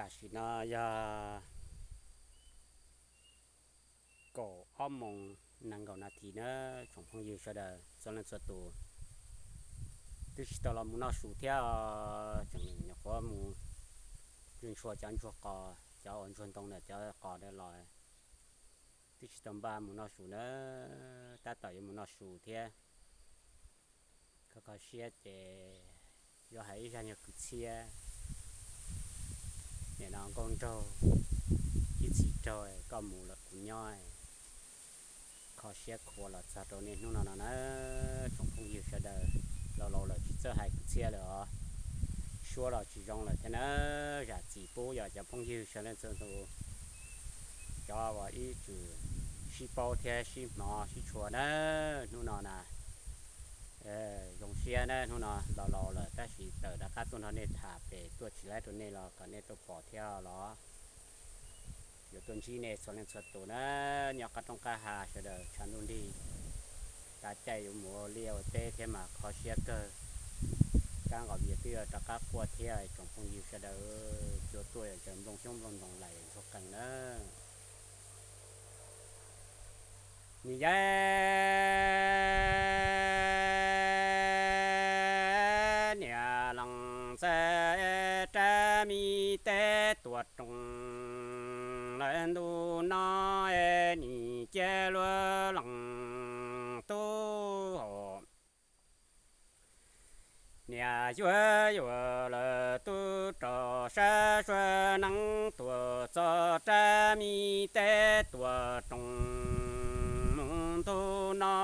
Tam sim no yog kaum ob moos nees nkaum nas this na, tsoom phooj ywg sawv daws txhua leej txhua tus twb tsis tau los mus noj su thiab, tseem nyuam qhuav mus ntsuag ntsuag cov ntsuag qos, cov uas ntsuag ntoo ntawm cov qos ntawd los twb tsis tau npaj mus noj su na, tab tom yuav mus noj su thiab. Kho kho siab ces yuav hais ib zaj nyuag kwv txhiaj, nim no nkauj nraug ib txhis raug koj mus lawm kuv nyob, kho siab khuav los txog rau nej hnub no no na, tsoom phooj ywg sawv daws. Laus laus lawm tsis txawj hais kwv txhiaj lawm os, suab los tsis zoo lawm thiab na, zam txim pub yog cov phooj ywg sawv leej txhua tus, cov uas ib txwm sib paub thiab sib hnov sib tshua na, hnub no na zoo siab na, hnub no laus laus lawm tab sis tawm rov qab tuaj nrog nej tham pem tuaj tsis laib rau nej los kom nej tuaj pom thiab los yuav tuaj ntsib nej txhua leej txhua tus na, nyob qab roob qab hav sawv daws tshav ntuj nrig, tav caij yuav mus ua liaj ua teb thiab mas kho siab kawg. Kab nqos vias twb yuav rov qab quaj thiab, tsoom phooj ywg sawv daws, cua tuaj yog nplooj xyoob nplooj ntoo lais ntsuag qees na. Nim yog niam lees txais rab mi teb tuam roos lawm ntu no, nim cia luag lees tub hau. Niam yuav yuav lawm tub rau sab sua neeb tuam txo rab mi teb tuam roos mus ntu no,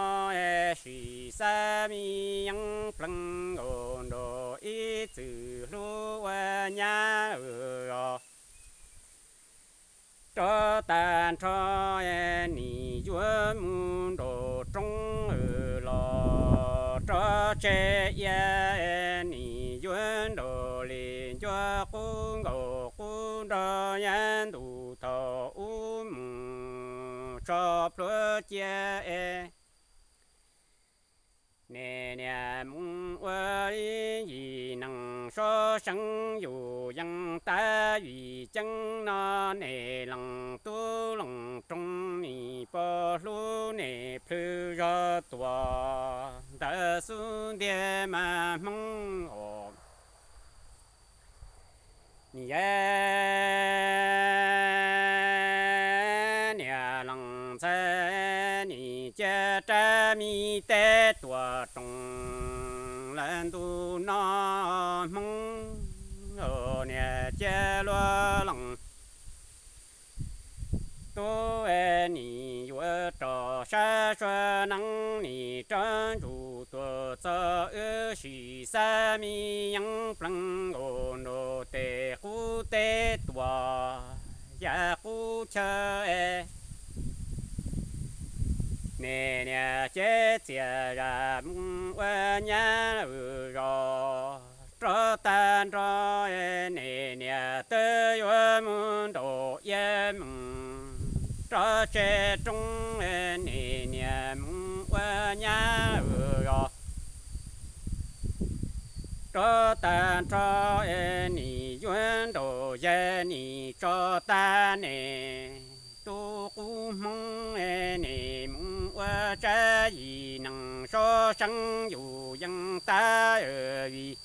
sim xab mi yeeb pleev nkaus nraum ib txwm hlub ua nyab os. Rov tag nrho nim yuav mus nraum roob los rov tseg ia, nim yuav nraum li ncua qub nkaus qub nrog yav ntuj thaum ub mus tso plhuav cia. Niam niam mus ua ib yim neeg sab seev yus yeej tab vim ceeb no, niam lees tub lees roos nim pom hlub niam plhws zog tuam ntawd xub ntiag mas Hmoob os. Nim yog niam lees txais nim cia rab mi teb tuam roos lawm ntu no, Hmoob niam cia luag lees tub, nim yuav rau sab sua neeb nim rov ntsuj tuam txo wb sim xab mi yeeb pleev nkaus nraum tes qub teb tuam yav qub chaw. Niam niam cev txias zam mus ua nyab lwm zos, rov tag nrho niam niam twb yuav mus nraum ia mus rov tseg roob, niam niam mus ua nyab lwm zos. Rov tag nrho nim yuav nraum yav nim tso tag ne, tub qub Hmoob nim mus ua tsab yim neeg sab seev yus yeej tab vim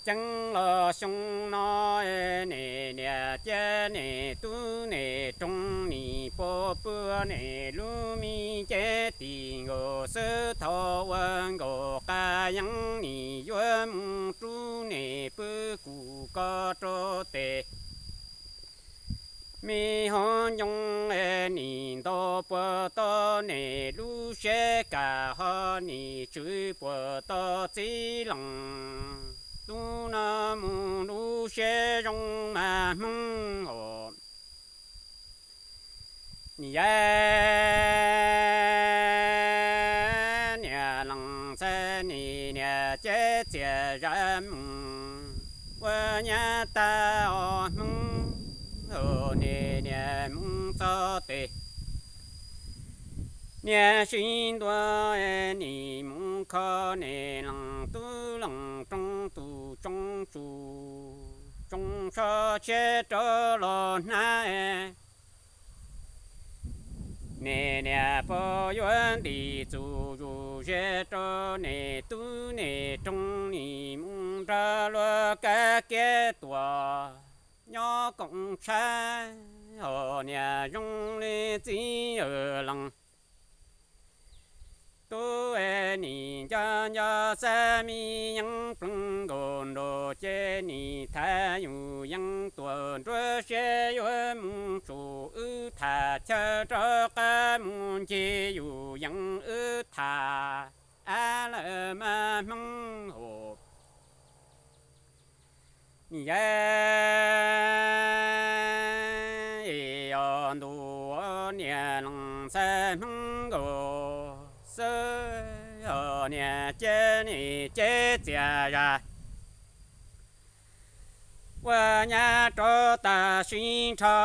ceeb los xyoo no, niam niam cia niam tub niam roos nim pom puag niam lub me cev tim nkaus xwb thaum ua nkaus qas yeeb nim yuav mus rub niam pw kuv ko rau tes me hauv ncoo, nim ntaus puas tau niam lub siab kam ho nim tswv puas tau txiv lees tub no mus lub siab zoo mas Hmoob os. Nim yog niam lees txais nim niam cev txias zam mus ua nyab tag os Hmoob, niam niam mus txog tes niam sib ntua, nim mus kho niam lees tub lees roos tus tsoo tsu tsho tshiab rau los hnab. Niam niam pog yuav ntim txuj zus ze rau niam tub niam roog, nim mus nrog luag kab kiab tuam nyob koom tshab, hos niam zoo li txiv yawg lees. Tub nim nco nco xab me yeeb pleev nkaus nraum ces nim thaiv yus yeeb tuam nruab siab yuav mus tsum, wb tham chaw rov qab mus ncig yus yeeb, wb tham ab lawm mas Hmoob hos. Yog ntuj niam lees ntxhais Hmoob nkaus xwb, niam cia nim cev txias zam ua nyab rov tag sib nrho,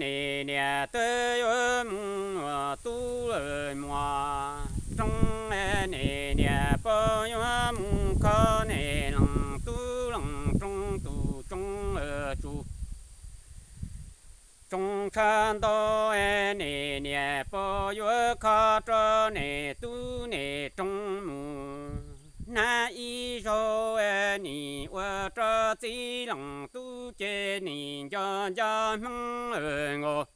nim niam twb yuav mus ua tub lawm muam roog, nim niam pog yuav mus kho nim lees tub lees roog tus tsoo tsu tsoo tshav ntuj, nim niam pog yuav kho rau nim tub nim roog mus hnab ib zaug, nim ua rau txiv lees tub ces nim nco nco Hmoob nkaus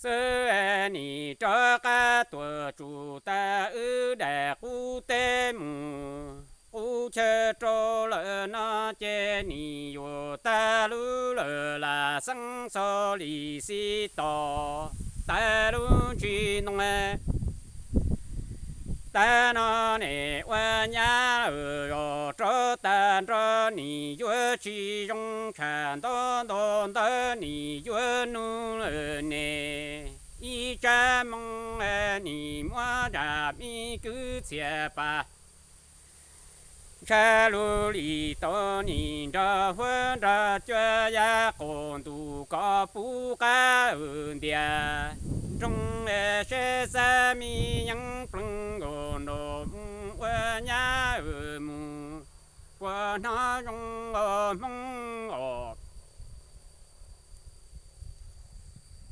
xwb, nim rov qab tuam tsum tag wb daim qub teb mus qub chaw rau lawm no ces nim yuav tag lub lawm lam xeeb xo li xib tos tag lub ntsis ntoo. Tag no nim ua nyab lawm zos rov tag nrho, nim yuav tsis zoo tshaj nto nto ntawd, nim yuav nug lawm ne ib tsab moo, nim muab zam me kwv txhiaj pas ntshai lug li tau nim nrog huab nrog cua, yav qaum ntuj koj pub qab wm ntiag nroog, seb xab me yeeb pleev nkaus nraum mus ua nyab wm mus puas hnov zoo.